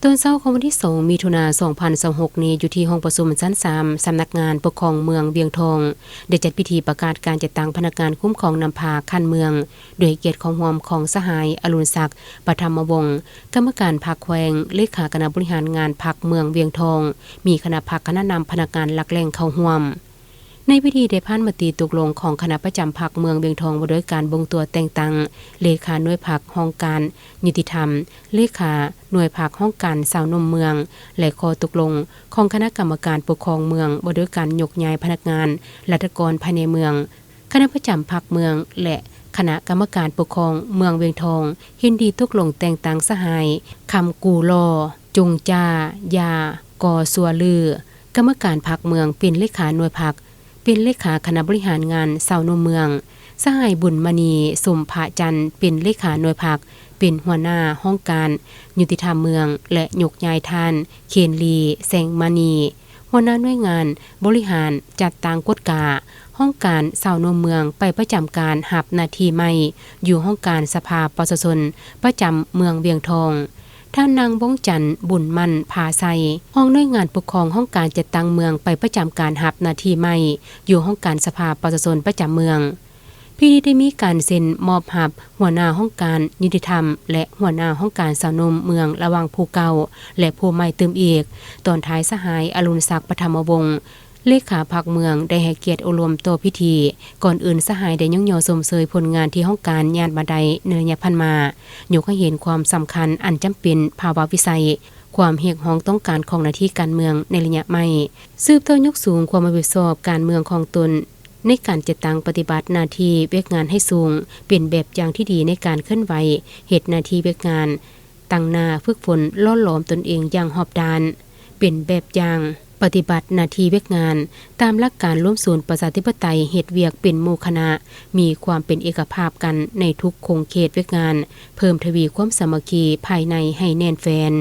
ຕອນເຊົ້າຂອງວັນທີສອງ ມິຖຸນາ ສອງພັນຊາວຫົກນີ້ ຢູ່ທີ່ຫ້ອງປະຊຸມຊັ້ນສາມ ສຳນັກງານປົກຄອງເມືອງວຽງທອງ ໄດ້ຈັດພິທີປະກາດການຈັດຕັ້ງພະນັກງານຄຸ້ມຄອງນ້ຳພາຂັ້ນເມືອງ ໂດຍໃຫ້ກຽດເຂົ້າຮ່ວມຂອງສະຫາຍ ອະລຸນສັກ ປະທຳມະວົງ ກຳມະການພັກແຂວງ, ເລຂາຄະນະບໍລິຫານງານພັກເມືອງວຽງທອງ, ມີຄະນະພັກຄະນະນຳພະນັກງານຫຼັກແຫຼ່ງເຂົ້າຮ່ວມ. ໃນພິທີໄດ້ຜ່ານມະຕິຕົກລົງຂອງຄະນະປະຈຳພັກເມືອງວຽງທອງ ວ່າດ້ວຍການບົ່ງຕົວແຕ່ງຕັ້ງເລຂາໜ່ວຍພັກຫ້ອງການຍຸຕິທຳ, ເລຂາໜ່ວຍພັກຫ້ອງການຊາວໜຸ່ມເມືອງ ແລະ ຂໍ້ຕົກລົງຂອງຄະນະກຳມະການປົກຄອງເມືອງ ວ່າດ້ວຍການຍົກຍ້າຍພະນັກງານລັດຖະກອນພາຍໃນເມືອງ, ຄະນະປະຈຳພັກເມືອງ ແລະ ຄະນະກຳມະການປົກຄອງເມືອງວຽງທອງ ເຫັນດີຕົກລົງແຕ່ງຕັ້ງສະຫາຍ ຄຳກູຫຼໍ່ ຈົງຈາຢາ ກໍຊົ່ວລື ກຳມະການພັກເມືອງ ເປັນເລຂາໜ່ວຍພັກ, ເປັນເລຂາຄະນະບໍລິຫານງານຊາວໜຸ່ມເມືອງ, ສະຫາຍ ບຸນມະນີ ສົມພະຈັນ ເປັນເລຂາໜ່ວຍພັກ, ເປັນຫົວໜ້າຫ້ອງການຍຸຕິທຳເມືອງ ແລະ ຍົກຍ້າຍທ່ານ ເຄນລີ ແສງມະນີ ຫົວໜ້າໜ່ວຍງານບໍລິຫານຈັດຕັ້ງກວດກາຫ້ອງການຊາວໜຸ່ມເມືອງ ໄປປະຈຳການຮັບໜ້າທີ່ໃໝ່ຢູ່ຫ້ອງການສະພາປະຊາຊົນປະຈຳເມືອງວຽງທອງ. ທ່ານນາງ ວົງຈັນ ບຸນໝັ້ນພາໄຊ ຮອງໜ່ວຍງານປົກຄອງຫ້ອງການຈັດຕັ້ງເມືອງ ໄປປະຈຳການຮັບໜ້າທີ່ໃໝ່ຢູ່ຫ້ອງການສະພາປະຊາຊົນປະຈຳເມືອງ. ພິທີໄດ້ມີການເຊັນມອບຮັບຫົວໜ້າຫ້ອງການຍຸຕິທຳ ແລະ ຫົວໜ້າຫ້ອງການຊາວໜຸ່ມເມືອງ ລະຫວ່າງຜູ້ເກົ່າ ແລະ ຜູ້ໃໝ່ຕື່ມອີກ. ຕອນທ້າຍ ສະຫາຍ ອະລຸນສັກ ປະທຳມະວົງ ເລຂາພັກເມືອງ ໄດ້ໃຫ້ກຽດໂອ້ລົມຕໍ່ພິທີ. ກ່ອນອື່ນ ສະຫາຍໄດ້ຍ້ອງຍໍຊົມເຊີຍຜົນງານທີ່ຫ້ອງການຍາດມາໄດ້ໃນໄລຍະຜ່ານມາ, ຍົກໃຫ້ເຫັນຄວາມສຳຄັນອັນຈຳເປັນ, ພາວະວິໄສ, ຄວາມຮຽກຮ້ອງຕ້ອງການຂອງໜ້າທີ່ການເມືອງໃນໄລຍະໃໝ່, ສືບຕໍ່ຍົກສູງຄວາມຮັບຜິດຊອບການເມືອງຂອງຕົນ ໃນການຈັດຕັ້ງປະຕິບັດໜ້າທີ່ວຽກງານໃຫ້ສູງ, ເປັນແບບຢ່າງທີ່ດີໃນການເຄື່ອນໄຫວເຮັດໜ້າທີ່ວຽກງານ, ຕັ້ງໜ້າຝຶກຝົນຫຼໍ່ຫຼອມຕົນເອງຢ່າງຮອບດ້ານ, ເປັນແບບຢ່າງປະຕິບັດໜ້າທີ່ວຽກງານຕາມຫຼັກການລວມສູນປະຊາທິປະໄຕ, ເຮັດວຽກເປັນໝູ່ຄະນະ, ມີຄວາມເປັນເອກະພາບກັນໃນທຸກຂົງເຂດວຽກງານ, ເພີ່ມທະວີຄວາມສາມັກຄີພາຍໃນໃຫ້ແໜ້ນແຟ້ນ.